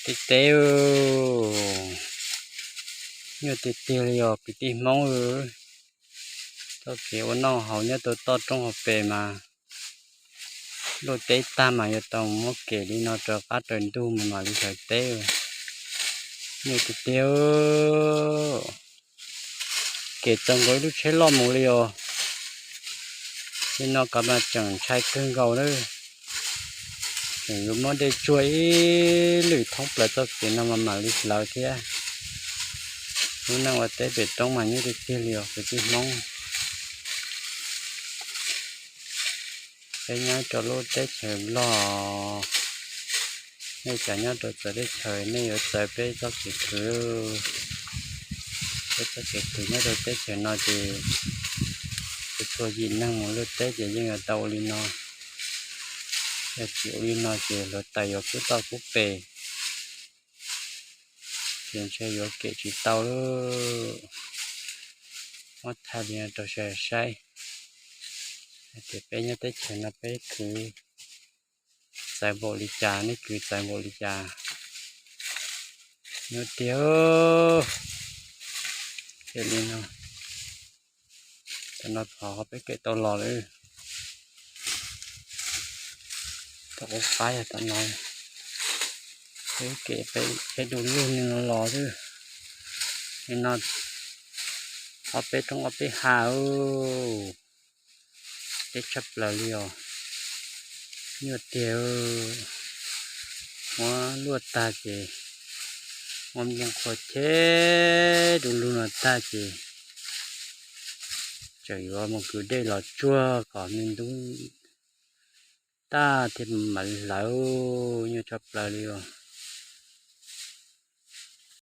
Teb teb, nyuaj tiag tiag li os kwv tij Hmoob. Txoj kev ua noj haus nyob rau toj roob hauv pes mas luaj teb tag mas yuav tau muab kem li no raws qab raws ntug mas mam li sawv teb. Nyuaj tiag tiag, kem txaus nkaus ib lub tsheb loj mus li os. Li no kov mas tseem ntshai kawg nkaus na. Tseem yuav muab dej tsuag ib lwm thoob plaws txoj kev no mas mam li hlawv thiab. Lub neej ua teb pem roob mas nyuaj tiag tiag li os kwv tij Hmoob. Peb nyob rau lub teb chaws Nplog, nej cov nyob rau txawv teb chaws nej yuav txawv peb txoj kev khwv. Peb txoj kev khwv nyob rau teb chaws no ces txhua txhua yim neeg mus luaj teb ces yeej yuav tau ua li no. Yog tsis ua li no ces hluav taws yuav kub toj kub pes, ces ntshe yuav kem tsis tau lawm. Muab thaij li no rau sawv daws saib hais tias peb nyob teb chaws no peb khwv txawv npaum li cas, nej khwv txawv npaum li cas. Nyuaj tiag. Ces li no, tam no thov peb kem tau los lawm. Tom ub qab yog tom no, peb kem peb du lug li no los xwb. Li no thov peb roob ob peb ha. Teb tshaj plaws li os. Nyuaj tiag. Muab luaj tag ces, muab nplooj qhuav cheb du lug no tag ces tseem yuav mus kwv dej los tsuag kom me ntub tag thiaj mam li hlawv. Nyuaj tshaj plaws li os.